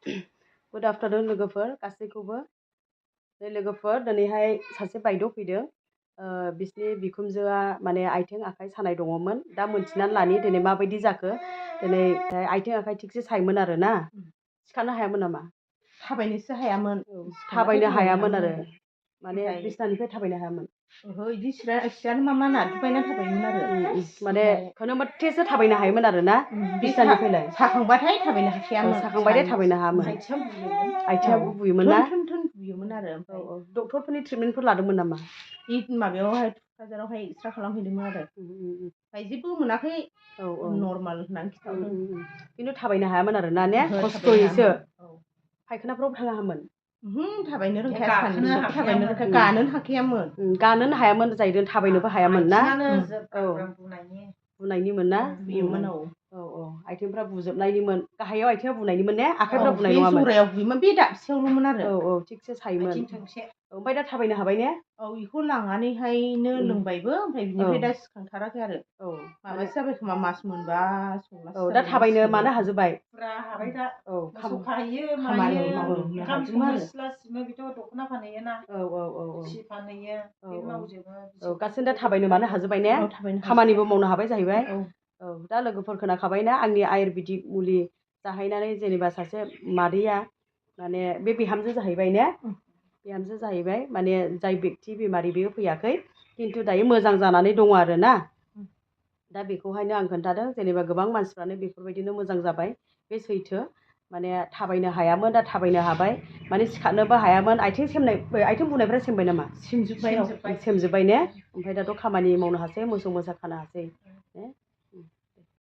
good afternoon लोगोफोर गासैखौबो लोगोफोर दिनैहाय सासे बायद' फैदों बिसिनि बिखुनजोआ माने आथिं आखाइ सानाय दङमोन दा मोनथिनानै लानि दिनै माबायदि जाखो दिनै आथिं आखाइ थिगसे सायोमोन आरो ना सिखारनो हायामोन नामा थाबायनोसो हायामोन थाबायनो हायामोन आरो माने बिसनानिफ्राय थाबायनो हायामोन ओहो इदि सियानो मा नारबायना थाबायोमोन आरो माने खोनोमोथ्थेसो थाबायनो हायोमोन आरो ना बिसनानिफ्रायलाय साखांबाथाय थाबायनो हाखायामोन साखांबाथाय थाबायनो हायामोन आथिङाबो बुयोमोन ना थोन बुयोमोन आरो डक्टरफोरनि ट्रिटमेन्टफोर लादोंमोन नामा माबायावहाय क'क्राझारावहाय एक्सरे खालामहैदोंमोन आरो ओमफ्राय जेबो मोनाखै नर्माल होननानै खिन्थादों खिन्थु थाबायनो हायामोन आरो ना ने खस्थ'यैसो फायखानाफ्राव थाङामोन थाबायनो रोंखाया थाबायनो रोंखाया गानोनो हाखायामोन गानोनो हायामोन जाहैदों थाबायनोबो हायामोन ना बुनायनिमोन ना बुयोमोन औ आथिंफ्रा बुजोबनायनिमोन गाहायाव आथिङा बुनायनिमोन ने आखाइफ्रा बुनाय नङामोन जरायाव बुयोमोन बे दाबसेयावल'मोन आरो औ थिगसे सायोमोन ओमफ्राय दा थाबायनो हाबाय ने बेखौ लांनानैहायनो लोंबायबो ओमफ्राय बिनिफ्राय दा सिखांथाराखै आरो माबासो जाबाय खोमा मास मोनबा दा थाबायनो मानो हाजोबबाय फुरा हाबाय दा मोसौ खाहैयो खामानि मायो मावनो ओंखाम सङो सिथ्ला सिबो बेथ' दख'ना फानहैयोना सि फानहैयो बे मावजोबो गासिनो दा थाबायनो मानो हाजोबबाय ने खामानिबो मावनो हाबाय जाहैबाय दा लोगोफोर खोनाखाबायना आंनि आयुर्वेदिक मुलि जाहैनानै जेनेबा सासे मादैया माने बे बिहामजो जाहैबाय ने बिहामजो जाहैबाय माने जाय बेक्ति बेमारि बेयो फैयाखै खिन्थु दायो मोजां जानानै दङ आरो ना दा बेखौहायनो आं खोन्थादों जेनेबा गोबां मानसिफ्रानो बेफोरबायदिनो मोजां जाबाय बे सैथो माने थाबायनो हायामोन दा थाबायनो हाबाय माने सिखारनोबो हायामोन आथिं बुनायफ्रा सेमबाय नामा सेमजोब्बाय ने ओमफ्राय दाथ' खामानि मावनो हासै मोसौ मोसा खानो हासै